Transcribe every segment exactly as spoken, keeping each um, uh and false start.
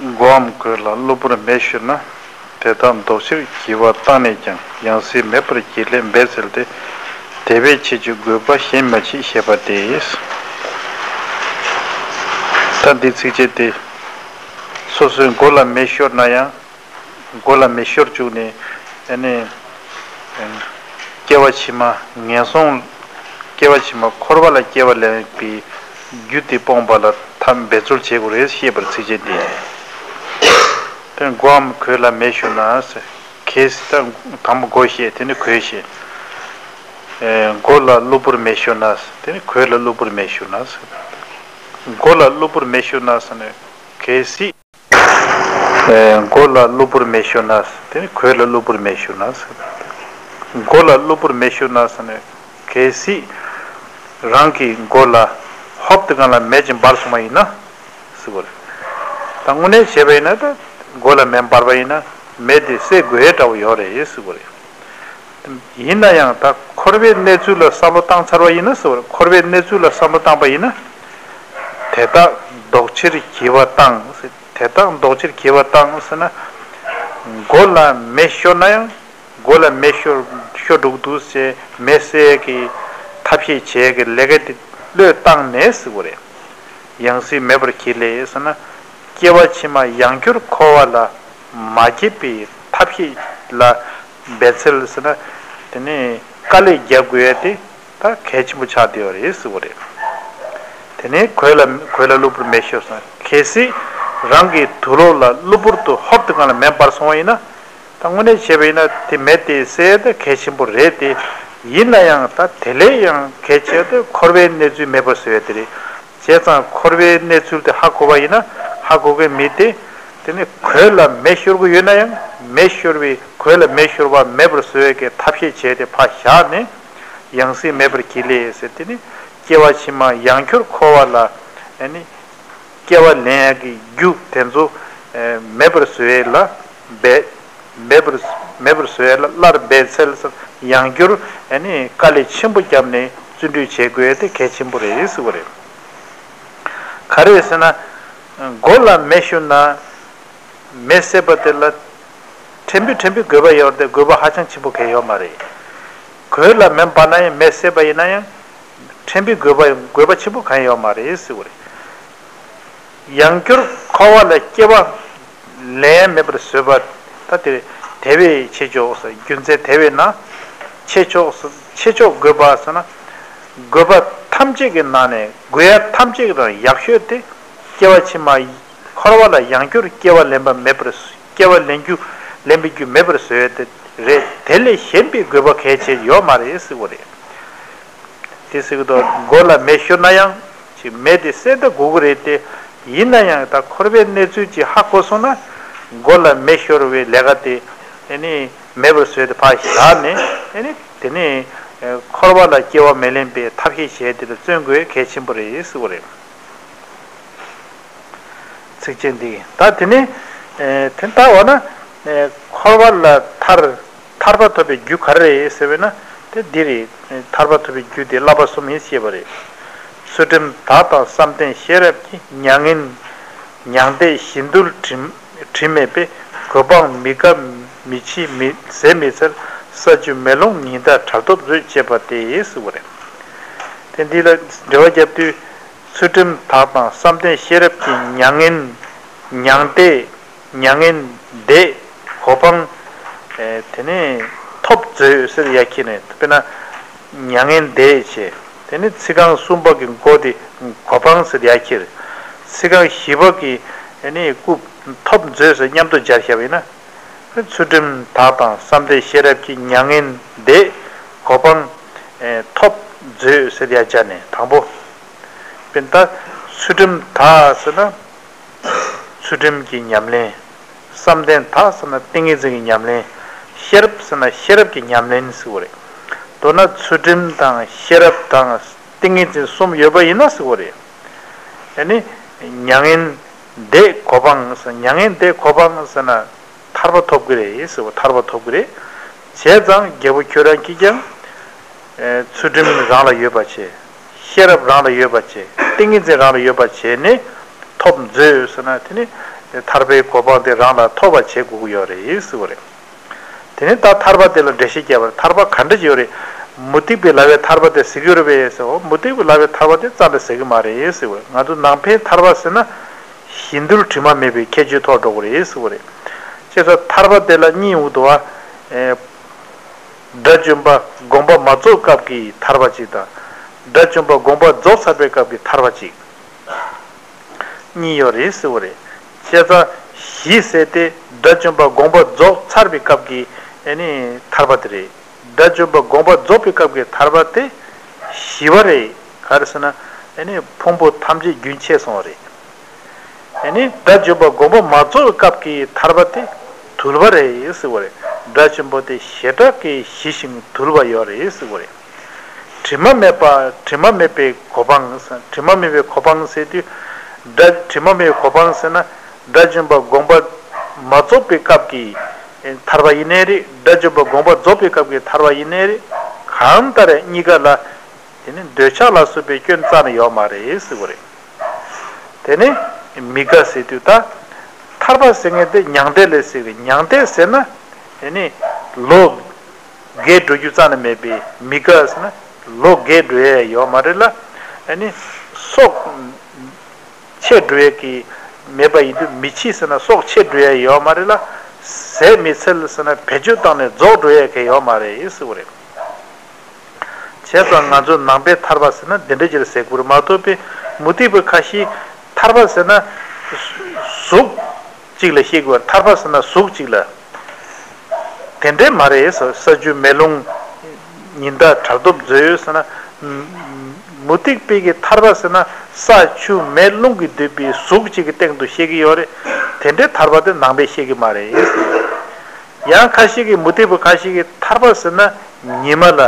མགོའམ་གོས་ལ་གློ་བུར་མེ་ཤོར་ན། དེ་དག་ལྡོག་ཕྱིར་གྱིས་པ་བཏང་ནས་ཀྱང་། ཡང་སྲིད་མེད་པར་གྱིས་ལས་འབད་འཚལ་ཏེ། དེ་བས་ཆེ་རྒྱུ་དགོས་པ་གཞན་མ་མཆིས། ཞེས་པ་སྟེ། ད་འདི་ཚིགས་བཅད་དེ། སོ་སོའི་མགོ་ལ་མེ་ཤོར་ན་ཡང་། མགོ་ལ་མེ་ཤོར་བཅུག་ནས། ཨ་ནི། སྐྱེ་བ་ཕྱི་མ་ངན་སོང་། སྐྱེ་བ་ཕྱི་མ་འཁོར་བ་ལ་སྐྱེ་བ་ལེན་པའི་རྒྱུ་དེ་སྤོང་བ་ལ་ཐབས་འབད་རྩོལ་བྱེད་དགོས་རེད་ཞེས་པར་ཚིགས་བཅད་འདི། དེ་མགོའམ་གོས་ལ་མེ་ཤོར་ན་ཟེར། གལ་སྲིད་ད་དང་པོ་མགོ་བཤད། དེ་ནས་གོས་བཤད། ཨེ། མགོ་ལ་གློ་བུར་མེ་ཤོར་ན་ཟེར། དེ་ནས་གོས་ལ་གློ་བུར་མེ་ཤོར་ན་ཟེར། མགོ་ལ་གློ་བུར་མེ་ཤོར་ན་ཟེར་ནས། གལ་སྲིད། ཨེ། མགོ་ལ་གློ་བུར་མེ་ཤོར་ན་ཟེར། དེ་ནི་གོས་ལ་གློ་བུར་མེ་ཤོར་ན་ཟེར། མགོ་ལ་གློ་བུར་མེ་ཤོར་ན་ཟེར་ནས། གལ་སྲིད་རང་གི་མགོ་ལ་ཧོབ་ཏེ་སྒང་ལ་མེ་ཅིག་འབར་སོང་བ་ཡིན་ན་ཟེར་བ་རེད། ད་དངོས་གནས་བྱས་པ་ཡིན་ན། ད་མགོ་ལ་མེ་འབར་བ་ཡིན་ན་མེ་དེ་བསད་དགོས་འདྲ་བོ་ཡོད་རེད་ཟེར་བ་རེད། ཡིན་ན་ཡང་ད་འཁོར་བའི་གནས་ཚུལ་ལ་བསམ་བློ་བཏང་ཚར་བ་ཡིན་ན་ཟེར་བ་རེད། འཁོར་བའི་གནས་ཚུལ་ལ་བསམ་བློ་བཏང་པ་ཡིན་ན། དེ་དག་ལྡོག་ཕྱིར་གྱིས་པ་བཏང་། དེ་དག་ལྡོག་ཕྱིར་གྱིས་པ་བཏང་ཟེར་ན། མགོ་ལ་མེ་ཤོར་ན་ཡང་། མགོ་ལ་མེ་ཤོར་ཤོར་འགྲོ་གི་འདུག་ཟེར་མེ་བསད་ཀྱི་ཐབས་ཤེས་བྱེད་ཀྱི་ལས་ཀ་དེ་བློས་བཏང་ནས་ཟེར་བ་རེད། ཡང་སྲིད་མེད་པར་གྱིས་ལས་ཟེར་ན། སྐྱེ་བ་ཕྱི་མ་ཡང་བསྐྱར་འཁོར་བ་ལ་མ་སྐྱེས་པའི་ཐབས་ཤེས་ལ་འབད་འཚལ་ཟེར་ན། དེ་ནི་དཀའ་ལས་རྒྱག་དགོས་ཡ་དེ་ད་གལ་ཆེན་པོ་ཆགས་བསྡད་པ་རེད་ཟེར་བ་རེད། དེ་ནས་གོས་ལ་གོས་ལ་གློ་བུར་མེ་ཤོར་སོང་། གལ་སྲིད་རང་གི་དུག་ལོག་ལ་གློ་བུར་དུ་ཧོབ་ཏེ་སྒང་ལ་མེ་འབར་སོང་བ་ཡིན་ན། ད་དངོས་གནས་བྱས་པ་ཡིན་ན་དེ་མེ་དེ་བསད་ཡ་ད་གལ་ཆེན་པོ་རེད་དེ། ཡིན་ན་ཡང་ད་དེ་ལས་ཡང་གལ་ཆེ་དེ་འཁོར་བའི་གནས་ཚུལ་མེད་པར་བཟོ་ཡ་དེ་རེད། བྱས་ཙང་འཁོར་བའི་གནས་ཚུལ་དེ་ཧ་གོ་བ་ཡིན་ན། ཧ་གོ་མཁན་མི་དེ། དེ་ནི་གོས་ལ་མེ་ཤོར་གྱི་ཡོད་ན་ཡང་། མེ་ཤོར་བའི་གོས་ལ་མེ་ཤོར་བ་མེད་པར་བཟོ་ཡ་གི་ཐབས་ཤེས་བྱས་ཏེ་ཕར་བཞག་ནས། ཡང་སྲིད་མེད་པར་གྱིས་ལས་ཟེར། དེ་ནི་སྐྱེ་བ་ཕྱི་མ་ཡང་བསྐྱར་འཁོར་བ་ལ། ཨ་ནི་སྐྱེ་བ་ལེན་ཡ་གི་རྒྱུ་དེ་ཚོ་མེད་པར་བཟོ་ཡ་ལ་འབད། མེད་པར་མེད་པར་བཟོ་ཡ་ལ་སླར་འབད་འཚལ་ཟེར། ཡང་བསྐྱར་ཨ་ནི་དཀའ་ལས་ཆེན་པོ་བརྒྱབ་ནས་བརྩོན་འགྲུས་བྱེད་དགོས་ཡ་དེ་གལ་ཆེན་པོ་རེད་ཟེར་བ་རེད། ག་རེ་ཟེར་ན། མགོ་ལ་མེ་ཤོར་ན། མེ་བསད་པ་དེ་ལ་ཕྲན་བུ་ཕྲན་བུ་དགོས་པ་ཡོད་རེད་དེ། དགོས་པ་ཧ་ཅང་ཆེན་པོ་གང་ཡང་ཡོད་མ་རེད། གོས་ལ་མེ་འབར་ན་ཡང་། མེ་བསད་པ་ཡིན་ན་ཡང་། ཕྲན་བུ་དགོས་པ་དགོས་པ་ཆེན་པོ་གང་ཡང་ཡོད་མ་རེད་ཟེར་བ་རེད། ཡང་བསྐྱར་འཁོར་བ་ལ་སྐྱེ་བ་ལེན་མེད་པར་བཟོས་པ། ད་དེ་དེ་བས་ཆེ་ཆོག་ཟེར། རྒྱུ་མཚན་དེ་བས་ན་ཆེ་ཆོག་ཟེར། ཆེ་ཆོག་དགོས་པ་ཟེར་ན། དགོས་པ་ཐམས་ཅད་ཀྱི་ནང་ནས་དགོས་ཡ་ཐམས་ཅད་ཀྱི་ནང་ཡག་ཤོས་དེ། སྐྱེ་བ་ཕྱི་མ་འཁོར་བ་ལ་ཡང་བསྐྱར་སྐྱེ་བ་ལེན་པ་མེད་པར། སྐྱེ་བ་ལེན་རྒྱུ་ལེན་པའི་རྒྱུ་མེད་པར་བཟོས་ཏེ་རེད། དེ་ལས་གཞན་པའི་དགོས་པ་གལ་ཆེ་ཡོད་མ་རེད་ཟེར་བ་རེད། དེ་ཟེར་གི་འདུག་མགོ་ལ་མེ་ཤོར་ན་ཡང་ཅིག་མེ་དེ་བསད་ད་དགོས་ཀྱི་རེད་དེ། ཡིན་ན་ཡང་ད་འཁོར་བའི་གནས་ཚུལ་ཅིག་ཧ་གོ་སོང་ན། མགོ་ལ་མེ་ཤོར་བའི་ལས་ཀ་དེ་ཨ་ནི་མེད་པར་བཟོས་ཏེ་ཕར་བཞག་ནས། ཨ་ནི་དེ་ནས་འཁོར་བ་ལ་སྐྱེ་བ་མི་ལེན་པའི་ཐབས་ཤེས་བྱས་དེ་ལ་བརྩོན་དགོས་གལ་ཆེན་པོ་རེད་ཟེར་བ་རེད། ཚིགས་བཅད་འདི། ད་དེ་ནི། ཨེ། དེ་ལྟ་བ་ན། ཨེ། འཁོར་བ་ལ་ཐར། ཐར་པ་ཐོབ་པའི་རྒྱུ་ག་རེ་རེད་ཟེར་བས་ན། དེ་འདི་རེད། ཐར་པ་ཐོབ་པའི་རྒྱུ་དེ་བསླབ་པ་གསུམ་ཡིན་ཞེས་པ་རེད། ཚུལ་ཁྲིམས་དག་དང་བསམ་གཏན་ཤེས་རབ་ཀྱིས། མྱ་ངན་མྱང་འདས་གཞི་འདུལ་དྲི་དྲི་མེད་པའི། གོ་འཕང་མི་འགག་མི་འཆིའི་མི་ཟད་མི་འཚལ། ས་བཅུ་མེ་ལོང་ཉི་ཟླ་གྲགས་ཐོབ་མཛོད། ཅེས་པ་སྟེ་ཟེར་བ་རེད། དེ་འདི་ལ་འགྲེལ་བ་བརྒྱབ་དུས། ཚུལ་ཁྲིམས་དག་དང་བསམ་གཏན་ཤེས་རབ་ཀྱིས། མྱ་ངན་མྱང་འདས། མྱ་ངན་འདས་གོ་འཕང་། ཨེ། དེ་ནི་ཐོབ་མཛོད་ཟེར་ཡ་ཁྱེར་ནས། དཔེར་ན་མྱ་ངན་འདས་བྱས། དེ་ནི་ཚིག་རྐང་གསུམ་པ་གི་མགོ་དེ་གོ་འཕང་ཟེར་ཡ་ཁྱེར། ཚིག་རྐང་བཞི་པ་གི་ཨེ་ནི་སྐུ་ཐོབ་མཛོད་ཟེར་མཉམ་དུ་སྦྱར་བཞག་པ་ཡིན་ན། ཚུལ་ཁྲིམས་དག་དང་བསམ་གཏན་ཤེས་རབ་ཀྱིས། མྱ་ངན་འདས་གོ་འཕང་། ཨེ། ཐོབ་མཛོད་ཟེར་ཡ་སྦྱར་ནས་དང་པོ། དཔེར་ན་ད་ཚུལ་ཁྲིམས་དག་ཟེར་ན། ཚུལ་ཁྲིམས་ཀྱི་ཉམས་ལེན། བསམ་གཏན་དག་ཟེར་ན་ཏིང་ངེ་འཛིན་གྱི་ཉམས་ལེན། ཤེས་རབ་ཟེར་ན་ཤེས་རབ་ཀྱི་ཉམས་ལེན་ཟེར་བ་རེད། མདོར་ན་ཚུལ་ཁྲིམས་དང་ཤེས་རབ་དང་ཏིང་ངེ་འཛིན་གསུམ་ཡོད་པ་ཡིན་ན་ཟེར་བ་རེད། ཨ་ནི་མྱ་ངན་འདས་གོ་འཕང་ཟེར། མྱ་ངན་འདས་གོ་འཕང་ཟེར་ན། ཐར་པ་ཐོབ་ཀྱི་རེད་ཟེར་བ། ཐར་པ་ཐོབ་ཀྱི་རེད། བྱས་ཙང་རྒྱལ་པོ་ཁྱོད་རང་གིས་ཀྱང་། ཨེ། ཚུལ་ཁྲིམས་རང་ལ་ཡོད་པ་བྱས། ཤེས་རབ་རང་ལ་ཡོད་པ་བྱས། ཏིང་ངེ་འཛིན་རང་ལ་ཡོད་པ་བྱས་ནས་ཐོབ་མཛོད་ཟེར་ན། དེ་ནི་ ཐར་པའི་གོ་འཕང་དེ་རང་ལ་ཐོབ་པ་བྱེད་དགོས་ཀྱི་ཡོད་རེད་ཟེར་བ་རེད། དེ་ནས་ད་ཐར་པ་དེ་ལ་འགྲེལ་བཤད་བརྒྱབ་པར་ཐར་པ་ག་འདྲ་ཅིག་ཡོད་རེད། མུ་སྟེགས་པའི་ལབ་པའི་ཐར་པ་དེ་ཟེར་གྱི་ཡོད་རེད་པས་ཟེར། འོ་མུ་སྟེགས་པའི་ལབ་པའི་ཐར་པ་དེ་རྩ་ནས་ཟེར་གྱི་མ་རེད་ཟེར་བ་རེད། ང་ཚོ་ནང་པའི་ཐར་པ་ཟེར་ན་གཞན་དོན་དྲི་མ་མེད་པའི་ཁྱད་ཆོས་ཐོག་འགྲོ་གི་རེད་ཟེར་བ་རེད། བྱས་ཙང་ཐར་པ་དེ་ལ་གཉིས་ཡོང་གི་འདུག་བ། དགྲ་བཅོམ་པ་དགོངས་པ་མ་རྫོགས་སྐབས་ཀྱི་ཐར་པ་གཅིག་དང་། དགྲ་བཅོམ་པ་དགོངས་པ་རྫོགས་ཚར་བའི་སྐབས་ཀྱི་ཐར་པ་གཅིག་གཉིས་ཡོད་རེད་ཟེར་བ་རེད། བྱས་ཙང་བཞི་ཟེར་ཏེ་དགྲ་བཅོམ་པ་དགོངས་པ་རྫོགས་ཚར་བའི་སྐབས་ཀྱི་ཨ་ནི་ཐར་པ་དེ་རེད། དགྲ་བཅོམ་པ་དགོངས་པ་རྫོགས་པའི་སྐབས་ཀྱི་ཐར་པ་དེ་བཞི་པ་རེད། ག་རེ་ཟེར་ན་ཨ་ནི་ཕུང་པོ་ཐམས་ཅད་རྒྱུན་ཆད་སོང་བ་རེད། ཨ་ནི་དགྲ་བཅོམ་པ་དགོངས་པ་མ་རྫོགས་པའི་སྐབས་ཀྱི་ཐར་པ་དེ་དུལ་བ་རེད་ཟེར་བ་རེད། དགྲ་བཅོམ་པ་དེ་ཞེ་དྲག་གི་ཞི་ཞིང་དུལ་བ་ཡོད་རེད་ཟེར་བ་རེད། དྲི་མ་མེད་པ་དྲི་མ་མེད་པའི་གོ་འཕང་། དྲི་མ་མེད་པའི་གོ་འཕང་ཟེར་དུས། དགྲ་དྲི་མ་མེད་པའི་གོ་འཕང་ཟེར་ན་དགྲ་བཅོམ་པ་དགོངས་པ་མ་རྫོགས་པའི་སྐབས་ཀྱི་ཐར་པ་ཡིན་ནའི་རེད། དགྲ་བཅོམ་པ་དགོངས་པ་རྫོགས་པའི་སྐབས་ཀྱི་ཐར་པ་ཡིན་ནའི་རེད། གང་ལྟར་གཉིས་ཀ་ལ་དེ་ནི་འདོད་ཆགས་ལ་སོགས་པའི་སྐྱོན་རྩ་ནས་ཡོད་མ་རེད་ཟེར་བ་རེད། དེ་ནི་མི་དགའ་ཟེར་དུས་ད་ཐར་པ་ཟེར་མཁན་དེ་མྱང་འདས་ལ་ཟེར་གི། མྱང་འདས་ཟེར་ན་དེ་ནི་ལོ་རྒས་འགྲོ་རྒྱུ་རྩ་ནས་མེད་པའི། མི་དགའ་ཟེར་ན་ལོ་རྒས་འགྲོ་ཡས་ཡོད་མ་རེད་ལ། ཨ་ནི་སྲོག་ཆད་འགྲོ་ཡས་ཀྱི་མེད་པ་ཡིན་དུས་མི་འཆི་ཟེར་ན་སྲོག་ཆད་འགྲོ་ཡས་ཡོད་མ་རེད་ལ། ཟད་མི་ཚད་ཟེར་ན་བེད་སྤྱོད་བཏང་ནས་རྫོགས་འགྲོ་ཡས་གང་ཡོད་མ་རེད་ཟེར་བ་རེད། བྱས་ཙང་ང་ཚོ་ནང་པའི་ཐར་པ་ཟེར་ན་འདི་འདྲ་ཅིག་ལ་ཟེར་དགོས་རེད་མ་གཏོགས་པའི་མུ་སྟེགས་པ་ཁ་ཤས་ཐར་པ་ཟེར་ན་གཟུགས་གཅིག་ལ་ཤེས་དགོས། ཐར་པ་ཟེར་ན་གཟུགས་གཅིག་ལ། དེ་འདྲས་མ་རེད་ཟེར། ས་ཆུ་མེ་རླུང་ཉི་ཟླ་དྲ་ཐོག་མཛོད་ཟེར་ན། མུ་སྟེགས་པའི་གི་ཐར་པ་ཟེར་ན་ས་ཆུ་མེ་རླུང་གིས་བསྡུས་པའི་གཟུགས་གཅིག་གི་སྟེང་དུ་བཤད་ཀྱི་ཡོད་རེད། དེ་འདྲའི་ཐར་པ་དེ་ནང་པས་བཤད་ཀྱི་མ་རེད་ཟེར། ཡང་ཁ་ཤས་ཀྱིས་མུ་སྟེགས་པ་ཁ་ཤས་ཀྱིས་ཐར་པ་ཟེར་ན་ཉི་མ་ལ།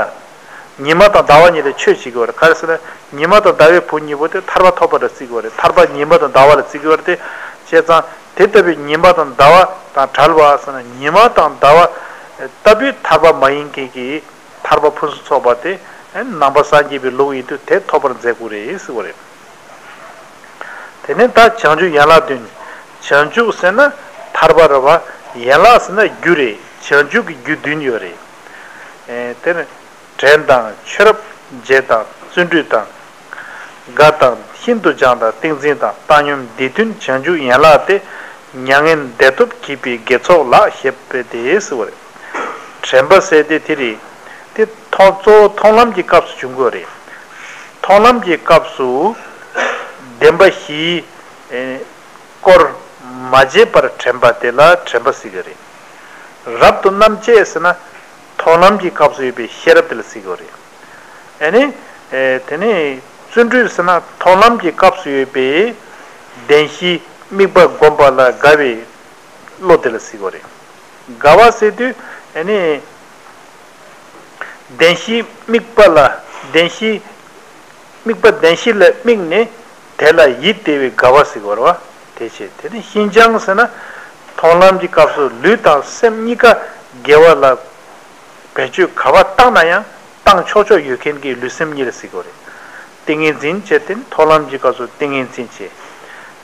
ཉི་མ་དང་ཟླ་བ་གཉིས་ལ་ཆོས་བྱེད་ཀྱི་ཡོད་རེད། ག་རེ་ཟེར་ན་ཉི་མ་དང་ཟླ་བའི་བུ་གཉིས་པོ་དེ་ཐར་པ་ཐོབ་པ་ལ་བརྩི་གི་ཡོད་རེད། ཐར་པ་ཉི་མ་དང་ཟླ་བ་ལ་བརྩི་གི་ཡོད་རེད་དེ། བྱས་ཙང་དེ་ལྟ་བུའི་ཉི་མ་དང་ཟླ་བ་དང་བྲལ་བ་ཟེར་ན་ཉི་མ་དང་ཟླ་བ་ལྟ་བུའི་ཐར་པ་མ་ཡིན་མཁན་གྱི་ཐར་པ་ཕུན་སུམ་ཚོགས་པ་དེ་ནང་པ་སངས་རྒྱས་པའི་ལུགས་ཡིན་དུས་དེ་ཐོབ་པར་མཛད་དགོས་རེད་ཟེར་བ་རེད། དེ་ནས་ད་བྱང་ཆུབ་ཡན་ལག་བདུན། བྱང་ཆུབ་ཟེར་ན་ཐར་པ་རེད་བ། ཡན་ལག་ཟེར་ན་རྒྱུ་རེད། བྱང་ཆུབ་ཀྱི་རྒྱུ་བདུན་ཡོད་རེད། ཨེ་དེ་ནི་དྲན་དང་ཤེས་རབ་བརྒྱད་དང་བརྩོན་འགྲུས་དང་། དགའ་དང་ཤིན་ཏུ་སྦྱངས་དང་ཏིང་འཛིན་དང་། བཏང་སྙོམས་འདི་བདུན་བྱང་ཆུབ་ཡན་ལག་སྟེ། མྱ་ངན་འདས་ཐོབ་བགྱིས་པའི་དགེ་ཚོགས་ལགས། ཞེས་པས་དེ་ཟེར་བ་རེད། དྲན་པ་ཟེར་དེ་དེ་རེད། དེ་མཐོང་གཙོ་བོ་མཐོང་ལམ་གྱི་སྐབས་སུ་འབྱུང་དགོས་རེད། མཐོང་ལམ་གྱི་སྐབས་སུ་བདེན་པ་བཞིའི་ཨེ་སྐོར་མ་བརྗེད་པར་དྲན་པ་དེ་ལ་དྲན་པ་ཟེར་གྱི་རེད། རབ་ཏུ་རྣམ་དཔྱད་ཟེར་ན་མཐོང་ལམ་གྱི་སྐབས་སུ་ཡོད་པའི་ཤེས་རབ་དེ་ལ་ཟེར་གྱི་རེད། ཨེ་ནི་ཨེ་དེ་ནས་བརྩོན་འགྲུས་ཟེར་ན་མཐོང་ལམ་གྱི་སྐབས་སུ་ཡོད་པའི་བདེན་བཞིའི་དམིགས་པ་བསྒོམ་པ་ལ་དགའ་བའི་བློ་དེ་ལ་ཟེར་གྱི་རེད། དགའ་བ་ཟེར་དུས་ཨེ་ནི་བདེན་བཞིའི་དམིགས་པ་ལ་བདེན་བཞིའི་དམིགས་པ་བདེན་བཞི་ལ་དམིགས་ནས་དེ་ལ་ཡིད་བདེ་བའི་དགའ་བ་ཟེར་གྱི་རེད་བ། དེ་བྱས་དེ་ནི་ཤིན་སྦྱངས་ཟེར་ན་མཐོང་ལམ་གྱི་སྐབས་སུ་ལུས་དང་སེམས་གཉིས་ཀ་དགེ་བ་ལ་བེད་སྤྱོད་ག་པར་བཏང་ན་ཡང་བཏང་ཆོག་ཆོག་ཡོད་མཁན་གྱི་ལུས་སེམས་གཉིས་ལ་ཟེར་གྱི་རེད། ཏིང་ངེ་འཛིན་བྱས་ཏེ་མཐོང་ལམ་གྱི་སྐབས་སུ་ཏིང་ངེ་འཛིན་བྱས།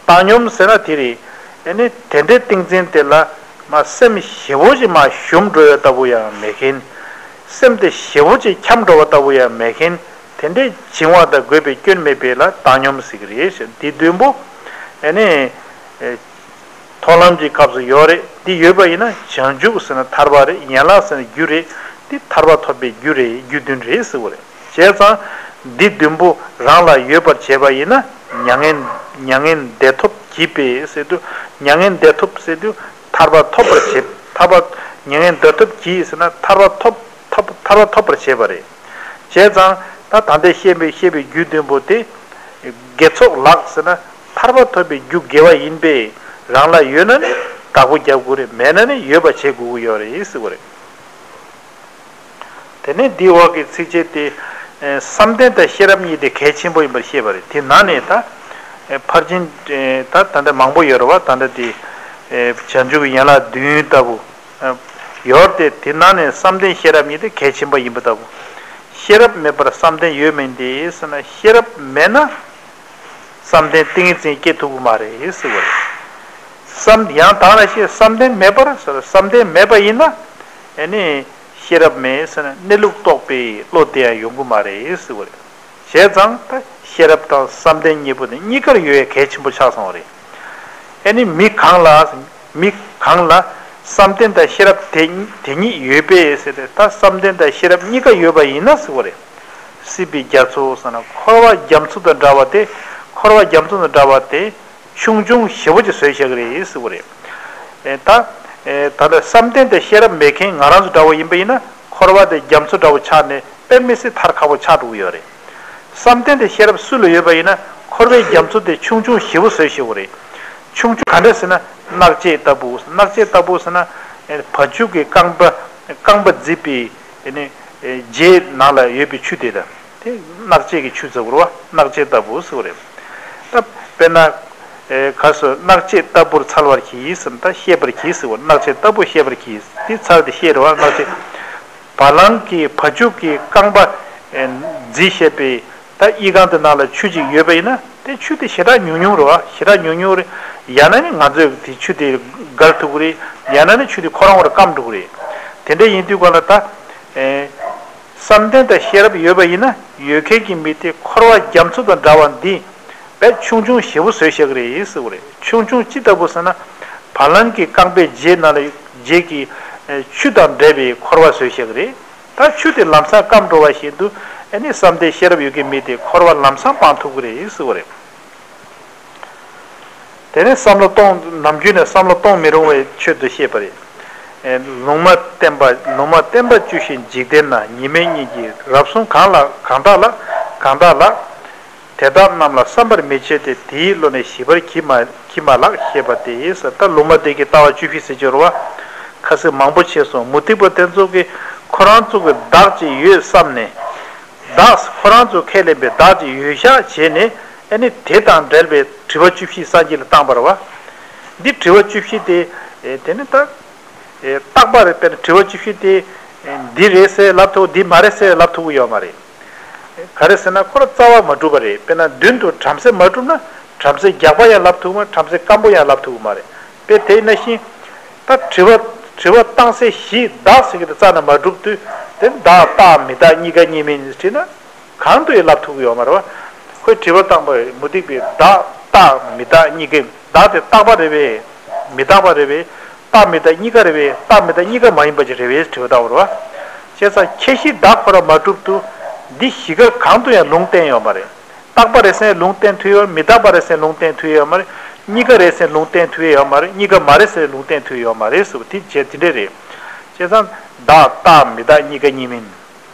བཏང་སྙོམས་ཟེར་ན་དེ་རེད། ཨེ་ནི་དེ་འདྲའི་ཏིང་འཛིན་དེ་ལ་མ་སེམས་ཞེ་པོ་ཅིག་མ་ཞུམ་འགྲོ་ཡ་ལྟ་བུ་ཡང་མེད་མཁན། སེམས་དེ་ཞེ་པོ་ཅིག་འཁྱམས་འགྲོ་བ་ལྟ་བུ་ཡང་མེད་མཁན། དེ་འདྲའི་བྱིང་བ་དང་རྒོད་པའི་སྐྱོན་མེད་པའི་ལ་བཏང་སྙོམས་ཟེར་གྱི་རེད། འདི་བདུན་པོ་ཨེ་ནི་ཨེ་མཐོང་ལམ་གྱི་སྐབས་སུ་ཡོད་རེད། འདི་ཡོད་པ་ཡིན་ན་བྱང་ཆུབ་ཟེར་ན་ཐར་པ་རེད། ཡན་ལག་ཟེར་ན་རྒྱུ་རེད། འདི་ཐར་པ་ཐོབ་པའི་རྒྱུ་རེད། རྒྱུ་བདུན་རེད་ཟེར་བ་རེད། བྱས་ཙང་འདི་བདུན་པོ་རང་ལ་ཡོད་པར་བྱས་པ་ཡིན་ན་མྱ་ངན་མྱ་ངན་འདས་ཐོབ་བགྱིས་པས་ཟེར་དུས། མྱ་ངན་འདས་ཐོབ་ཟེར་དུས་ཐར་པ་ཐོབ་པར་བྱེད། ཐར་པ་མྱ་ངན་འདས་ཐོབ་བགྱིས་ཟེར་ན་ཐར་པ་ཐོབ་ཐོབ་ཐར་པ་ཐོབ་པར་བྱེད་པ་རེད། བྱས་ཙང་ད་ད་ལྟ་བཤད་པའི་བཤད་པའི་རྒྱུ་བདུན་པོ་དེ་དགེ་ཚོགས་ལགས་ཟེར་ན་ཐར་པ་ཐོབ་པའི་རྒྱུ་དགེ་བ་ཡིན་པས་རང་ལ་ཡོད་ན་ནི་བདག་པོ་རྒྱབ་དགོས་རེད། མེད་ན་ནི་ཡོད་པ་བྱེད་དགོས་ཀྱི་ཡོད་རེད་ཟེར་བ་རེད། དེ་ནས་འདིའི་འོག་གི་ཚིགས་བཅད་དེ། ཨེ་བསམ་གཏན་དང་ཤེས་རབ་གཉིས་དེ་གལ་ཆེན་པོ་ཡིན་པར་བཤད་པ་རེད། དེ་ནང་ནས་ད། ཨེ་ཕར་ཕྱིན། ཨེ་ད་ད་ལྟ་མང་པོ་ཡོད་རེད་བ། ད་ལྟ་དེ། ཨེ་བྱང་ཆུབ་ཀྱི་ཡན་ལག་བདུན་ལྟ་བུ། ཨེ་ཡོད་དེ་དེ་ནང་ནས་བསམ་གཏན་ཤེས་རབ་གཉིས་དེ་གལ་ཆེན་པོ་ཡིན་པ་ལྟ་བུ། ཤེས་རབ་མེད་པར་བསམ་གཏན་ཡོད་མིན་ཏེ་ཟེར་ན་ཤེས་རབ་མེད་ན། བསམ་གཏན་ཏིང་ངེ་འཛིན་སྐྱེ་ཐུབ་ཀྱི་མ་རེད་ཟེར་བ་རེད། བསམ་ཡང་དག་ལ་ཤེས། བསམ་གཏན་མེད་པར་ཟེར། བསམ་གཏན་མེད་པ་ཡིན་ན་ཨེ་ནི་ཤེས་རབ་མེད་ཟེར་ན་གནས་ལུགས་རྟོགས་པའི་བློ་དེ་ཡང་ཡོང་གི་མ་རེད་ཟེར་བ་རེད། བྱས་ཙང་ད་ཤེས་རབ་དང་བསམ་གཏན་གཉིས་པོ་དེ་གཉིས་ཀར་ཡོད་ཡ་གལ་ཆེན་པོ་ཆགས་སོང་བ་རེད། ཨེ་ནི་མི་གང་ལ་མི་གང་ལ་བསམ་གཏན་དང་ཤེས་རབ་དེ་དེ་གཉིས་ཡོད་པས་ཟེར་ཏེ། ད་བསམ་གཏན་དང་ཤེས་རབ་གཉིས་ཀ་ཡོད་པ་ཡིན་ན་ཟེར་བ་རེད། སྲིད་པའི་རྒྱ་མཚོ་ཟེར་ན་འཁོར་བ་རྒྱ་མཚོ་དང་འདྲ་བ་དེ། འཁོར་བ་རྒྱ་མཚོ་དང་འདྲ་བ་དེ་ཆུང་ཆུང་ཞེ་པོ་ཅིག་བཟོས་བཞག་གི་རེད་ཟེར་བ་རེད། ཨེ་ད་ཨེ་ད་ལྟ་བསམ་གཏན་དང་ཤེས་རབ་མེད་མཁན་ང་རང་ཚོ་འདྲ་བོ་ཡིན་པ་ཡིན་ན། འཁོར་བ་དེ་རྒྱ་མཚོ་འདྲ་བོ་ཆགས་ནས་དཔེ་མི་སྲིད་ཐར་ཁག་པོ་ཆགས་འགྲོ་གི་ཡོད་རེད། བསམ་གཏན་དང་ཤེས་རབ་སུ་ལ་ཡོད་པ་ཡིན་ན་འཁོར་བའི་རྒྱ་མཚོ་དེ་ཆུང་ཆུང་ཞེ་པོ་བཟོས་བཞག་གི་རེད། ཆུང་ཆུང་ག་འདྲ་ཟེར་ན་སྣག་བཅད་ལྟ་བུ། སྣག་བཅད་ལྟ་བུ་ཟེར་ན་ཨེ་བ་ཕྱུགས་ཀྱི་རྐང་པ་རྐང་པ་བརྫིས་པའི་ཨེ་ནི་ཨེ་རྗེས་ནང་ལ་ཡོད་པའི་ཆུ་དེ་དང་། དེ་སྣག་བཅད་ཀྱི་ཆུ་ཟེར་བ་རེད་བ། སྣག་བཅད་ལྟ་བུ་ཟེར་བ་རེད། ད་དཔེར་ན་ཨེ་ག་སོ་སྣག་བཅད་ལྟ་བུར་འཚལ་བར་གྱིས་ཟེར་ན། ད་ཤེས་པར་གྱིས་ཟེར་བ། སྣག་བཅད་ལྟ་བུ་ཤེས་པར་གྱིས། དེ་འཚལ་ཏེ་ཤེས་རེད་བ། སྣག་བཅད་བ་ལང་གི་བ་ཕྱུགས་ཀྱི་རྐང་པ་ཨེ་བརྫིས་བྱས་པའི་ད་ཨི་ཁང་དེ་ནང་ལ་ཆུ་ཅིག་ཡོད་པ་ཡིན་ན། དེ་ཆུ་དེ་ཞེ་དྲག་ཉུང་ཉུང་རེད་བ། ཞེ་དྲག་ཉུང་ཉུང་རེད། ཡང་ན་ནི་ང་ཚོས་དེ་ཆུ་དེ་བརྒལ་ཐུབ་ཀྱི་རེད། ཡང་ན་ནི་ཆུ་དེ་ཁོ་རང་ངོ་རང་སྐམ་འགྲོ་གི་རེད། དེ་འདྲ་ཡིན་དུས་ག་ལ་ད་ཨེ། བསམ་གཏན་དང་ཤེས་རབ་ཡོད་པ་ཡིན་ན་ཡོད་མཁན་གྱི་མི་དེ་འཁོར་བ་རྒྱ་མཚོ་དང་འདྲ་བ་འདི་དཔེ་ཆུང་ཆུང་ཞེ་པོ་བཟོས་བཞག་གི་རེད་ཟེར་བ་རེད། ཆུང་ཆུང་ཅི་ལྟ་བུ་ཟེར་ན། བ་ལང་གི་རྐང་པའི་རྗེས་ནང་ལ་རྗེས་ཀྱི་ཆུ་དང་འདྲ་བའི་འཁོར་བ་བཟོས་བཞག་གི་རེད། ད་ཆུ་དེ་ལམ་སང་སྐམ་འགྲོ་བ་བཞིན་དུ་ཨ་ནི་བསམ་གཏན་ཤེས་རབ་ཡོད་མཁན་མི་དེ་འཁོར་བ་ལམ་སང་སྤང་ཐུབ་ཀྱི་རེད་ཟེར་བ་རེད། དེ་ནས་བསམ་བློ་གཏོང་། ནམ་རྒྱུན་ནས་བསམ་བློ་གཏོང་མི་རུང་བའི་ཆོས་དུ་བཤད་པ་རེད། ཨེ་ལུང་མ་བསྟན་པ། ལུང་མ་བསྟན་པ་བཅུ་བཞི་འཇིག་རྟེན་ན། ཉི་མའི་གཉེན་གྱིས་རབ་གསུངས་གང་ལ་གང་དག་ལ། གང་དག་ལ། དེ་དག་རྣམས་ལ་བསམ་པར་མི་བྱེད་དེ། དེའི་བློ་ནི་ཞི་བར་གྱིས་མ་གྱིས་མ་ལགས་ཞེས་པ་སྟེ། ད་ལུང་མ་བསྟན་གྱི་ལྟ་བ་བཅུ་བཞི་ཟེར་གྱི་རེད་བ། ཁ་སང་མང་པོ་བྱས་སོང་། མུ་སྟེགས་པ་དེ་ཚོ་གིས་ཁོ་རང་ཚོ་གི་བདག་ཅིག་ཡོད་བསམ་ནས། བདག་ཁོ་རང་ཚོ་ཁས་ལེན་པའི་བདག་ཅིག་ཡོད་ཤག་བྱས་ནས། ཨ་ནི་དེ་དང་འབྲེལ་བའི་དྲི་བ་བཅུ་བཞི་སངས་རྒྱས་ལ་བཏང་བ་རེད་བ། འདི་དྲི་བ་བཅུ་བཞི་དེ་ཨེ་དེ་ནི་ད་ཨེ་རྟག་པ་རེད། དཔེར་ན་དྲི་བ་བཅུ་བཞི་དེ་ཨེ་འདི་རེད་ཟེར་ལབ་ཐུབ། འདི་མ་རེད་ཟེར་ལབ་ཐུབ་ཀྱི་ཡོད་མ་རེད། ག་རེ་ཟེར་ན་ཁོ་རང་རྩ་བ་མ་གྲུབ་པ་རེད། དཔེར་ན་མདུན་དུ་བྲམ་ཟེ་མ་གྲུབ་ན་བྲམ་ཟེ་རྒྱགས་པ་ཡང་ལབ་ཐུབ་མ། བྲམ་ཟེ་སྐམ་པོ་ཡང་ལབ་ཐུབ་ཀྱི་མ་རེད། དཔེ་དེ་ནང་བཞིན་ད་དྲི་བ་དྲི་བ་བཏང་སའི་གཞི་བདག་ཟེར་གྱི་དེ་རྩ་ནས་མ་གྲུབ་དུས། དེ་བདག་རྟག་མི་རྟག་གཉིས་ཀ་གཉིས་མིན་དྲིས་ན། གང་དུ་ཡང་ལབ་ཐུབ་ཀྱི་ཡོད་མ་རེད་བ། ཁོས་དྲི་བ་བཏང་པ་རེད། མུ་སྟེགས་པས་བདག་རྟག་མི་རྟག་གཉིས་ཀའི། བདག་དེ་རྟག་པ་རེད་པས། མི་རྟག་པ་རེད་པས། རྟག་མི་རྟག་གཉིས་ཀ་རེད་པས། རྟག་མི་རྟག་གཉིས་ཀ་མ་ཡིན་པ་ཅིག་རེད་པས་དྲི་བ་བཏང་བ་རེད་བ། བྱས་ཙང་ཁྱད་གཞི་བདག་ཁོ་རང་མ་གྲུབ་དུས་འདི་བཞི་ཀ་གང་དུ་ཡང་ལུང་བསྟན་ཡོད་མ་རེད། རྟག་པ་རེད་ཟེར་ལུང་བསྟན་ཐུབ་ཡོད། མི་རྟག་པ་རེད་ཟེར་ལུང་བསྟན་ཐུབ་ཡོད་མ་རེད། གཉིས་ཀ་རེད་ཟེར་ལུང་བསྟན་ཐུབ་ཡོད་མ་རེད། གཉིས་ཀ་མ་རེད་ཟེར་ལུང་བསྟན་ཐུབ་ཡོད་མ་རེད་ཟེར་བ་དེ་བྱས་དེ་འདྲ་རེད། བྱས་ཙང་བདག་རྟག་མི་རྟག་གཉིས་ཀ་གཉིས་མིན།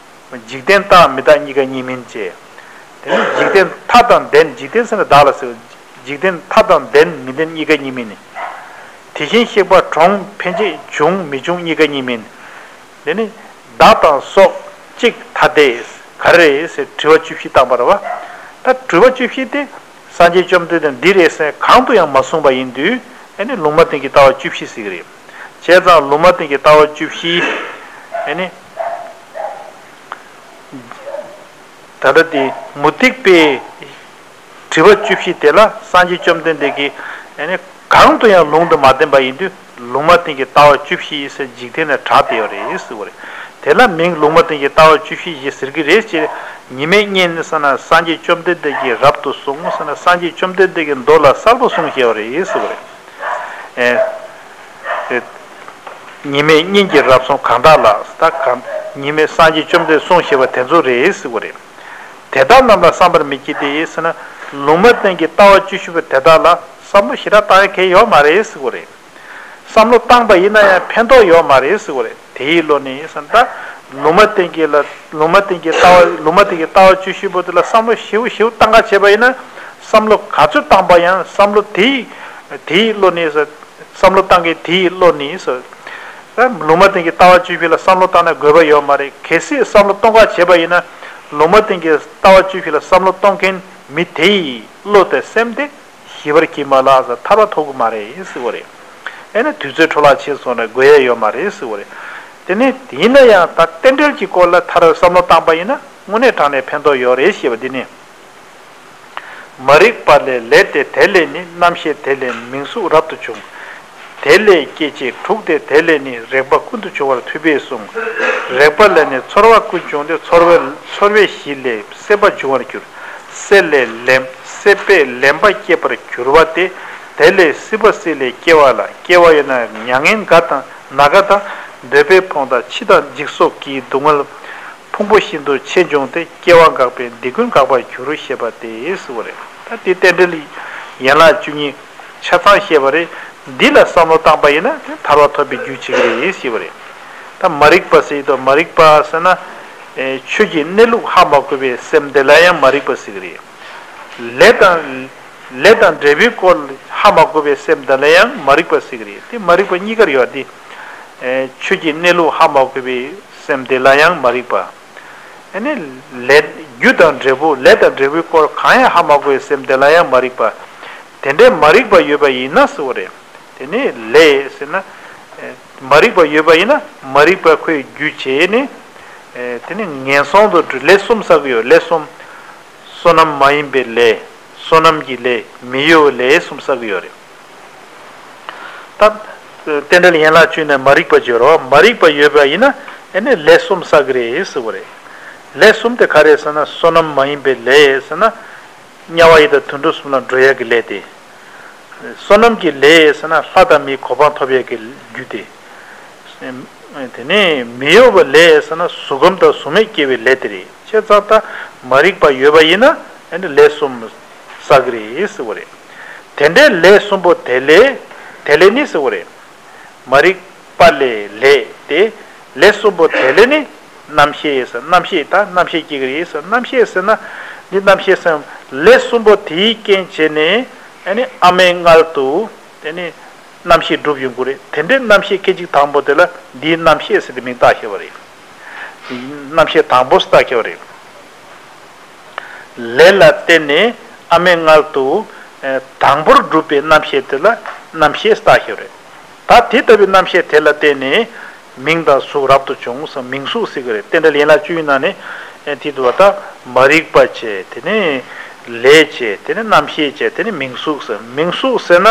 འཇིག་རྟེན་རྟག་མི་རྟག་གཉིས་ཀ་གཉིས་མིན་བྱས། དེ་ནི་འཇིག་རྟེན་མཐའ་དང་ལྡན། འཇིག་རྟེན་ཟེར་ན་བདག་ལ་ཟེར། འཇིག་རྟེན་མཐའ་དང་ལྡན་མི་ལྡན་གཉིས་ཀ་གཉིས་མིན། དེ་བཞིན་གཤེགས་པ་གྲོང་ཕན་ཆད་འབྱུང་མི་འབྱུང་གཉིས་ཀ་གཉིས་མིན། དེ་ནི་བདག་དང་སྲོག་གཅིག་ཐ་དད་ག་རེ་རེད་ཟེར་དྲི་བ་བཅུ་བཞི་བཏང་པ་རེད་བ། ད་དྲི་བ་བཅུ་བཞི་དེ་སངས་རྒྱས་བཅོམ་ལྡན་འདས་འདི་རེད་ཟེར་གང་དུ་ཡང་མ་གསུངས་པ་ཡིན་དུས། ཨ་ནི་ལུང་མ་བསྟན་གྱི་ལྟ་བ་བཅུ་བཞི་ཟེར་གྱི་རེད། བྱས་ཙང་ལུང་མ་བསྟན་གྱི་ལྟ་བ་བཅུ་བཞི། ཨ་ནི། ད་ལྟ་དེ་མུ་སྟེགས་པའི་དྲི་བ་བཅུ་བཞི་དེ་ལ་སངས་རྒྱས་བཅོམ་ལྡན་འདས་ཀྱིས་ཨ་ནི་གང་དུ་ཡང་ལུང་དུ་མ་བསྟན་པ་ཡིན་དུས། ལུང་མ་བསྟན་གྱི་ལྟ་བ་བཅུ་བཞི་ཟེར་འཇིག་རྟེན་ན་གྲགས་བསྡད་ཡོད་རེད་ཟེར་བ་རེད། དེ་ལ་མིང་ལུང་མ་བསྟན་གྱི་ལྟ་བ་བཅུ་བཞི་ཞེས་ཟེར་གྱི་རེད་ཅེས། ཉི་མའི་གཉེན་ཟེར་ན་སངས་རྒྱས་བཅོམ་ལྡན་འདས་ཀྱིས་རབ་ཏུ་གསུངས་ཟེར་ན། སངས་རྒྱས་བཅོམ་ལྡན་འདས་ཀྱིས་མདོ་ལ་གསལ་པོ་གསུངས་བཞག་པ་རེད་ཟེར་བ་རེད། ཨེ། ཉི་མའི་གཉེན་གྱིས་རབ་གསུངས་གང་དག་ལ། ད་གང་ཉི་མའི་སངས་རྒྱས་བཅོམ་ལྡན་གསུངས་བཞག་པ་དེ་ཚོ་རེད་ཟེར་བ་རེད། དེ་དག་རྣམས་ལ་བསམ་པར་མི་བགྱིད་དེ་ཟེར་ན། ལུང་མ་བསྟན་གྱི་ལྟ་བ་བཅུ་བཞི་པོ་དེ་དག་ལ་བསམ་བློ་ཞེ་དྲག་བཏང་ཡ་གལ་ཡོད་མ་རེད་ཟེར་བ་རེད། བསམ་བློ་བཏང་པ་ཡིན་ན་ཡང་ཕན་ཐོགས་ཡོད་མ་རེད་ཟེར་བ་རེད། དེའི་བློ་ནི་ཟེར་ན། ད་ལུང་མ་བསྟན་གྱི་ལ་ལུང་མ་བསྟན་གྱི་ལྟ་བ་ལུང་མ་བསྟན་གྱི་ལྟ་བ་བཅུ་བཞི་པོ་དེ་ལ་བསམ་བློ་ཞིབ་ཞིབ་བཏང་ག་བྱས་པ་ཡིན་ན། བསམ་བློ་ག་ཚོད་བཏང་པ་ཡང་བསམ་བློ་དེའི་དེའི་བློ་ནི་ཟེར། བསམ་བློ་བཏང་མཁན་དེའི་བློ་ནི་ཟེར། ད་ལུང་མ་བསྟན་གྱི་ལྟ་བ་བཅུ་བཞི་ལ་བསམ་བློ་བཏང་ན་དགོས་པ་ཡོད་མ་རེད། གལ་སྲིད་བསམ་བློ་གཏོང་ག་བྱས་པ་ཡིན་ན། ལུང་མ་བསྟན་གྱི་ལྟ་བ་བཅུ་བཞི་ལ་བསམ་བློ་གཏོང་མཁན་མི་དེའི་བློ་དང་སེམས་དེ་ཞི་བར་གྱིས་མ་ལགས་ཟེར། ཐར་པ་ཐོབ་ཀྱི་མ་རེད་ཟེར་བ་རེད། ཨེ་ན་དུས་ཚོད་འཕྲོ་བརླག་ཕྱིན་སོང་ན་དགོས་ཡ་ཡོད་མ་རེད་ཟེར་བ་རེད། དེ་ནི་ཡིན་ན་ཡང་ད་རྟེན་འབྲེལ་གྱི་སྐོར་ལ་མཐར་བསམ་བློ་བཏང་པ་ཡིན་ན་དངོས་གནས་དྲང་གནས་ཕན་ཐོགས་ཡོད་རེད་ཞེས་པ་འདི་ནི། མ་རིག་པ་ལས་ལས་ཏེ། དེ་ལས་ནི་རྣམ་ཤེས་དེ་ལས་མིང་གཟུགས་རབ་ཏུ་བྱུང་། དེ་ལས་སྐྱེ་མཆེད་དྲུག་སྟེ། དེ་ལས་ནི་རེག་པ་ཀུན་ཏུ་འབྱུང་བར་ཐུབ་པས་གསུངས། རེག་པ་ལས་ནི་ཚོར་བ་ཀུན་བྱུང་སྟེ། ཚོར་བའི་ཚོར་བའི་གཞི་ལས་སྲེད་པ་འབྱུང་བར་འགྱུར། སྲེད་ལས་ལེན་སྲེད་པས་ལེན་པ་སྐྱེད་པར་འགྱུར་བ་སྟེ། དེ་ལས་སྲིད་པ་སྲེད་ལས་སྐྱེ་བ་ལ། སྐྱེ་བ་ཡོད་ན་མྱ་ངན་འདའ་དང་ན་རྒ་དང་། འདོད་པས་ཕོངས་དང་འཆི་དང་འཇིག་སོགས་ཀྱི་སྡུག་བསྔལ་ཕུང་པོ་ཤིན་ཏུ་ཆེ་འབྱུང་སྟེ། སྐྱེ་བ་འགག་པས་འདི་ཀུན་འགག་པར་འགྱུར་ཞེས་པ་སྟེ་ཟེར་བ་རེད། ད་འདི་རྟེན་འབྲེལ་ཡན་ལག་བཅུ་གཉིས་ཆ་ཚང་བཤད་པ་རེད། འདི་ལ་བསམ་བློ་བཏང་པ་ཡིན་ན་དེ་ཐར་པ་ཐོབ་པའི་རྒྱུ་བྱེད་ཀྱི་རེད་ཞེས་པ་རེད། ད་མ་རིག་པ་ཟེར་དུས། མ་རིག་པ་ཟེར་ན། ཨེ། ཆོས་ཀྱི་གནས་ལུགས་ཧ་མ་གོ་བའི་སེམས་དེ་ལ་ཡང་མ་རིག་པ་ཟེར་གྱི་རེད། ལས་དང་། ལས་དང་འབྲས་བུའི་སྐོར་ཧ་མ་གོ་བའི་སེམས་དེ་ལ་ཡང་མ་རིག་པ་ཟེར་གྱི་རེད། དེ་མ་རིག་པ་གཉིས་ཀར་ཡོད་དེ། ཨེ། ཆོས་ཀྱི་གནས་ལུགས་ཧ་མ་གོ་བའི་སེམས་དེ་ལ་ཡང་མ་རིག་པ། ཨ་ནི་ལས། རྒྱུ་དང་འབྲས་བུ། ལས་དང་འབྲས་བུའི་སྐོར་གང་ཡང་ཧ་མ་གོ་བའི་སེམས་དེ་ལ་ཡང་མ་རིག་པ། དེ་འདྲའི་མ་རིག་པ་ཡོད་པ་ཡིན་ན་ཟེར་བ་རེད། དེ་ནི་ལས་ཟེར་ན། ཨེ། མ་རིག་པ་ཡོད་པ་ཡིན་ན་མ་རིག་པ་ཁོའི་རྒྱུ་བྱས་ནས། ཨེ། དེ་ནི་ངན་སོང་དུ་འགྲོ། ལས་གསུམ་བསགས་ཀྱི་ཡོད། ལས་གསུམ། བསོད་ནམས་མ་ཡིན་པའི་ལས། བསོད་ནམས་ཀྱི་ལས། མི་གཡོ་བའི་ལས་གསུམ་བསགས་ཀྱི་ཡོད་རེད། ད་རྟེན་འབྲེལ་ཡན་ལག་བཅུ་ནས་མ་རིག་པ་བརྗོད་རོགས། མ་རིག་པ་ཡོད་པ་ཡིན་ན་ཨེ་ནི་ལས་གསུམ་བསགས་ཀྱི་རེད་ཟེར་བ་རེད། ལས་གསུམ་དེ་ག་རེ་ཟེར་ན། བསོད་ནམས་མ་ཡིན་པའི་ལས་ཟེར་ན། དམྱལ་བ་ཡི་དྭགས་དུད་འགྲོ་གསུམ་ལ་འགྲོ་ཡག་གི་ལས་དེ། བསོད་ནམས་ཀྱི་ལས་ཟེར་ན་ལྷ་དང་མིའི་གོ་འཕང་ཐོབ་ཡག་གི་རྒྱུ་དེ། དེ་ནས་མི་གཡོ་བའི་ལས་ཟེར་ན་གཟུགས་ཁམས་དང་གཟུགས་མེད་སྐྱེ་བའི་ལས་དེ་རེད། བྱས་ཙང་ད་མ་རིག་པ་ཡོད་པ་ཡིན་ན་ཨེ་ནི་ལས་གསུམ་བསགས་ཀྱི་རེད་ཟེར་བ་རེད། དེ་འདྲའི་ལས་གསུམ་པོ་དེ་ལས། དེ་ལས་ནི་ཟེར་བ་རེད། མ་རིག་པ་ལས་ལས་ཏེ། ལས་གསུམ་པོ་དེ་ལས་ནི། རྣམ་ཤེས་ཟེར། རྣམ་ཤེས་ད་རྣམ་ཤེས་སྐྱེ་གི་རེད་ཟེར། རྣམ་ཤེས་ཟེར་ན། འདི་རྣམ་ཤེས་ཟེར། ལས་གསུམ་པོ་དེའི་རྐྱེན་བྱས་ནས་ཨ་ནི་ཨ་མའི་མངལ་དུ་དེ་ནི་རྣམ་ཤེས་གྲུབ་ཡོང་གི་རེད། དེ་འདྲའི་རྣམ་ཤེས་སྐད་ཅིག་དང་པོ་དེ་ལ་འདིའི་རྣམ་ཤེས་ཟེར་ཏེ་མིང་བཏགས་བཞག་པ་རེད། རྣམ་ཤེས་དང་པོ་ཟེར་བཏགས་བཞག་པ་རེད། ལས་ལ་བརྟེན་ནས་ཨ་མའི་མངལ་དུ་དང་པོར་གྲུབ་པའི་རྣམ་ཤེས་དེ་ལ་རྣམ་ཤེས་བཏགས་ཞེས་རེད། ད་དེ་ལྟ་བུའི་རྣམ་ཤེས་དེ་ལ་བརྟེན་ནས་མིང་དང་གཟུགས་རབ་ཏུ་བྱུང་ཟེར། མིང་གཟུགས་ཟེར་གི་རེད། རྟེན་འབྲེལ་ཡན་ལག་བཅུའི་ནང་ནས་དེ་འདུག་བ། ད་མ་རིག་པ་བྱས། དེ་ནས་ལས་བྱས། དེ་ནས་རྣམ་ཤེས་བྱས། དེ་ནས་མིང་གཟུགས་ཟེར། མིང་གཟུགས་ཟེར་ན།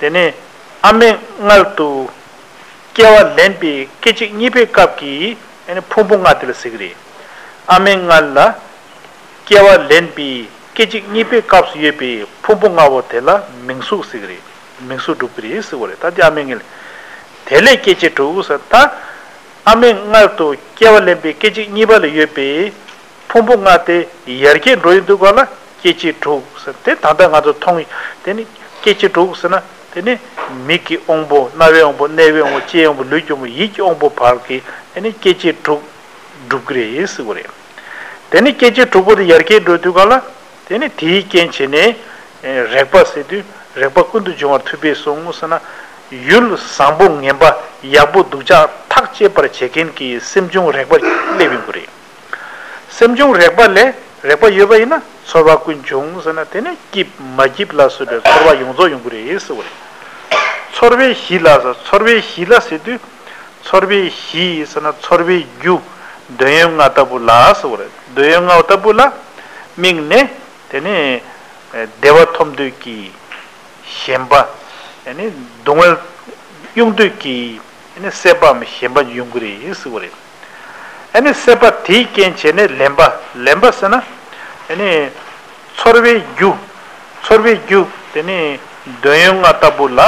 དེ་ནས་ཨ་མའི་མངལ་དུ་སྐྱེ་བ་ལེན་པའི་སྐད་ཅིག་གཉིས་པའི་སྐབས་ཀྱི་ཨ་ནི་ཕུང་པོ་ལྔ་དེ་ལ་ཟེར་གི་རེད། ཨ་མའི་མངལ་ལ་སྐྱེ་བ་ལེན་པའི་སྐད་ཅིག་གཉིས་པའི་སྐབས་སུ་ཡོད་པའི་ཕུང་པོ་ལྔ་བོ་དེ་ལ་མིང་གཟུགས་ཟེར་གི་རེད། མིང་གཟུགས་གྲུབ་ཀྱི་རེད་ཟེར་བ་རེད། ད་དེ་ཨ་མའི་མངལ། དེ་ལས་སྐྱེ་མཆེད་དྲུག་ཟེར། ད་ཨ་མའི་མངལ་དུ་སྐྱེ་བ་ལེན་པའི་སྐད་ཅིག་གཉིས་པ་ལ་ཡོད་པའི་ཕུང་པོ་ལྔ་དེ་ཡར་རྒྱས་འགྲོ་ཡི་འདུག་ག་ལ། སྐྱེ་མཆེད་དྲུག་ཟེར། དེ་ད་ལྟ་ང་ཚོ་མཐོང་། དེ་ནི་སྐྱེ་མཆེད་དྲུག་ཟེར་ན། དེ་ནི་མིག་གི་དབང་པོ། རྣ་བའི་དབང་པོ། སྣའི་དབང་པོ། ལྕེའི་དབང་པོ། ལུས་ཀྱི་དབང་པོ། ཡིད་ཀྱི་དབང་པོ་བར་གྱི་དེ་ནི་སྐྱེ་མཆེད་དྲུག་གྲུབ་ཀྱི་རེད་ཟེར་བ་རེད། དེ་ནི་སྐྱེ་མཆེད་དྲུག་པོ་དེ་ཡར་རྒྱས་འགྲོ་དུས་ག་ལ། དེ་ནི་དེའི་རྐྱེན་བྱས་ནས་རེག་པ་ཟེར་དུས། རེག་པ་ཀུན་ཏུ་འབྱུང་བར་ཐུབ་པས་གསུངས་ཟེར་ན། ཡུལ་བཟང་པོ་ངན་པ་ཡག་པོ་སྡུག་ཅག་ཐག་གཅོད་པར་བྱེད་མཁན་གྱི་སེམས་བྱུང་རེག་པ་སླེབས་ཡོང་གི་རེད། སེམས་བྱུང་རེག་པ་ལས། རེག་པ་ཡོད་པ་ཡིན་ན་ཚོར་བ་ཀུན་འབྱུང་ཟེར་ན། དེ་ནི་སྐྱིད་མ་སྐྱིད་ལ་སོགས་པའི་ཚོར་བ་ཡོངས་རྫོགས་ཡོང་གི་རེད་ཟེར་བ་རེད། ཚོར་བའི་གཞི་ལ་ཟེར། ཚོར་བའི་གཞི་ལ་ཟེར་དུས། ཚོར་བའི་གཞི་ཟེར་ན་ཚོར་བའི་རྒྱུ། འདོད་ཡོན་ལྔ་ལྟ་བུ་ལ་ཟེར་བ་རེད། འདོད་ཡོན་ལྔ་ལྟ་བུ་ལ་དམིགས་ནས། དེ་ནི་བདེ་བ་ཐོབ་འདོད་ཀྱི་ཞེན་པ། ཨ་ནི་སྡུག་བསྔལ་གཡུག་འདོད་ཀྱི་ཨ་ནི་སྲེད་པའམ་ཞེན་པ་ཡོང་གི་རེད་ཟེར་བ་རེད། ཨ་ནི་སྲེད་པ་དེའི་རྐྱེན་བྱས་ནས་ལེན་པ། ལེན་པ་ཟེར་ན། ཨ་ནི་ཚོར་བའི་རྒྱུ། ཚོར་བའི་རྒྱུ་དེ་ནི་འདོད་ཡོན་ལྔ་ལྟ་བུ་ལ།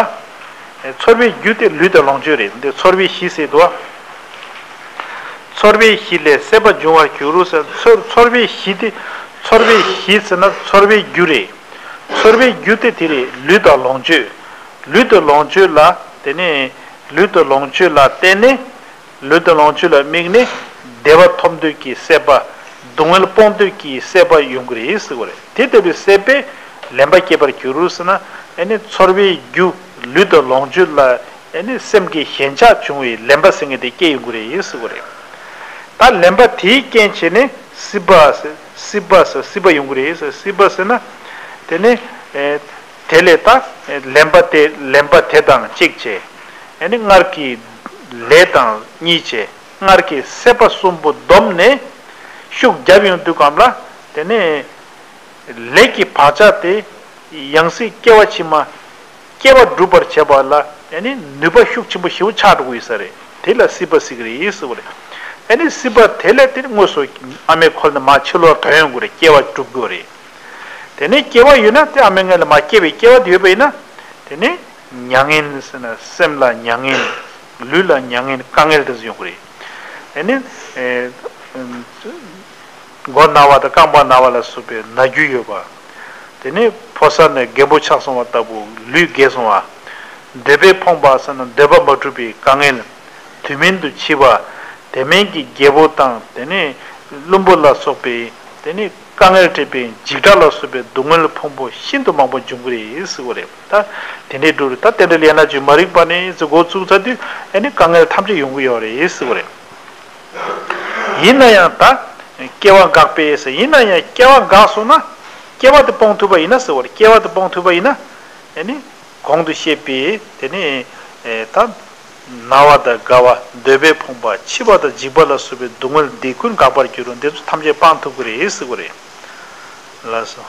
ཚོར་བའི་རྒྱུ་དེ་ལུས་དང་ལོངས་སྤྱོད་རེད། འདི་ཚོར་བའི་གཞི་ཟེར་དུས། ཚོར་བའི་གཞི་ལས་སྲེད་པ་འབྱུང་བར་འགྱུར་ཟེར། ཚོར། ཚོར་བའི་གཞི་དེ། ཚོར་བའི་གཞི་ཟེར་ན་ཚོར་བའི་རྒྱུ་རེད། ཚོར་བའི་རྒྱུ་དེ་དེ་རེད། ལུས་དང་ལོངས་སྤྱོད། ལུས་དང་ལོངས་སྤྱོད་ལ་དེ་ནས། ལུས་དང་ལོངས་སྤྱོད་ལ་བརྟེན་ནས། ལུས་དང་ལོངས་སྤྱོད་ལ་དམིགས་ནས་བདེ་བ་ཐོབ་འདོད་ཀྱི་སྲེད་པ། སྡུག་བསྔལ་སྤོང་འདོད་ཀྱི་སྲེད་པ་ཡོང་གི་རེད་ཟེར་བ་རེད། དེ་ལྟ་བུའི་སྲེད་པས་ལེན་པ་སྐྱེད་པར་འགྱུར་ཟེར་ན། ཨ་ནི་ཚོར་བའི་རྒྱུ་ལུས་དང་ལོངས་སྤྱོད་ལ་ཨ་ནི་སེམས་ཀྱི་ཞེན་ཆགས་བྱུང་བའི་ལེན་པ་ཟེར་མཁན་དེ་སྐྱེ་ཡོང་གི་རེད་ཟེར་བ་རེད། ད་ལེན་པ་དེའི་རྐྱེན་བྱས་ནས་སྲིད་པ་ཟེར། སྲིད་པ་ཟེར། སྲིད་པ་ཡོང་གི་རེད་ཟེར། སྲིད་པ་ཟེར་ན། དེ་ནི་ཨེ་དེ་ལས་ད་ལེན་པ་དེ། ལེན་པ་དེ་དང་གཅིག་བྱས། ཨ་ནི་སྔར་གྱི་ལས་དང་གཉིས་བྱས། སྔར་གྱི་སྲེད་པ་གསུམ་པོ་བསྡོམས་ནས་ཤུགས་བརྒྱབ་ཡོང་དུས་སྒང་ལ། དེ་ནས་ལས་ཀྱི་བག་ཆགས་དེ་ཡང་སྲིད་སྐྱེ་བ་ཕྱི་མ་ སྐྱེ་བ་སྒྲུབ་པར་བྱེད་པ་ལ་ཨ་ནི་ནུས་པ་ཤུགས་ཆེན་པོ་ཞེ་པོ་ཆགས་འགྲོ་གི་ཡོད་ས་རེད། དེ་ལ་སྲིད་པ་ཟེར་གི་རེད་ཟེར་བ་རེད། ཨ་ནི་སྲིད་པ་དེ་ལས་དེ་ནི་དངོས་སུ་ཨ་མའི་ཁོག་ནས་མར་ཕྱི་ལོགས་ཐོན་ཡོང་གི་རེད། སྐྱེ་བ་སྒྲུབ་དགོས་རེད། དེ་ནས་སྐྱེ་བ་ཡོད་ན་དེ་ཨ་མའི་མངལ་ལ་མར་སྐྱེ་བའི་སྐྱེ་བ་དེ་ཡོད་པ་ཡིན་ན། དེ་ནས་མྱ་ངན་ཟེར་ན་སེམས་ལ་མྱ་ངན། ལུས་ལ་མྱ་ངན་དཀའ་ངལ་དེ་ཚོ་ཡོང་གི་རེད། དེ་ནས་ཨེ། མགོ་ན་བ་དང་རྐང་པ་ན་བ་ལ་སོགས་པའི་ན་རྒྱུ་ཡོད་པ། དེ་ནས་ཕོ་གསར་ནས་རྒན་པོ་ཆགས་སོང་བ་ལྟ་བུ། ལུས་རྒས་སོང་བ། འདོད་པས་ཕོངས་པ་ཟེར་ན་འདོད་པ་མ་འགྲུབ་པའི་དཀའ་ངལ། དུས་མིན་དུ་འཆི་བ། དེ་མིན་གྱི་རྒྱལ་པོ་དང་དེ་ནས་བླུན་པོ་ལ་སོགས་པའི་དེ་ནས་དཀའ་ངལ་འཕྲད་པའི་འཇིགས་སྐྲག་ལ་སོགས་པའི་སྡུག་བསྔལ་ཕུང་པོ་ཤིན་ཏུ་མང་པོ་འབྱུང་གི་རེད་ཟེར་བ་རེད། ད་དེ་འདྲའི་འགྲོ་རེད། ད་རྟེན་འབྲེལ་ཡན་ལག་བཅུ་མ་རིག་པ་ནས་ཟེར་འགོ་བཙུགས་ཚར་དུས་ཨ་ནི་དཀའ་ངལ་ཐམས་ཅད་ཡོང་གི་ཡོད་རེད་ཟེར་བ་རེད། ཡིན་ན་ཡང་ད་སྐྱེ་བ་འགག་པས་ཟེར། ཡིན་ན་ཡང་སྐྱེ་བ་འགག་སོང་ན་སྐྱེ་བ་དེ་སྤོང་ཐུབ་པ་ཡིན་ན་ཟེར་བ་རེད། སྐྱེ་བ་དེ་སྤོང་ཐུབ་པ་ཡིན་ན་ཨ་ནི་གོང་དུ་བཤད་པའི་དེ་ནི་ད་ན་བ་དང་རྒ་བ། འདོད་པས་ཕོངས་པ། འཆི་བ་དང་འཇིགས་པ་ལ་སོགས་པའི་སྡུག་བསྔལ་འདི་ཀུན་འགག་པར་འགྱུར་རོ། འདི་ཚོ་ཐམས་ཅད་སྤང་ཐུབ་ཀྱི་རེད་ཟེར་བ་རེད། ལགས་སོ།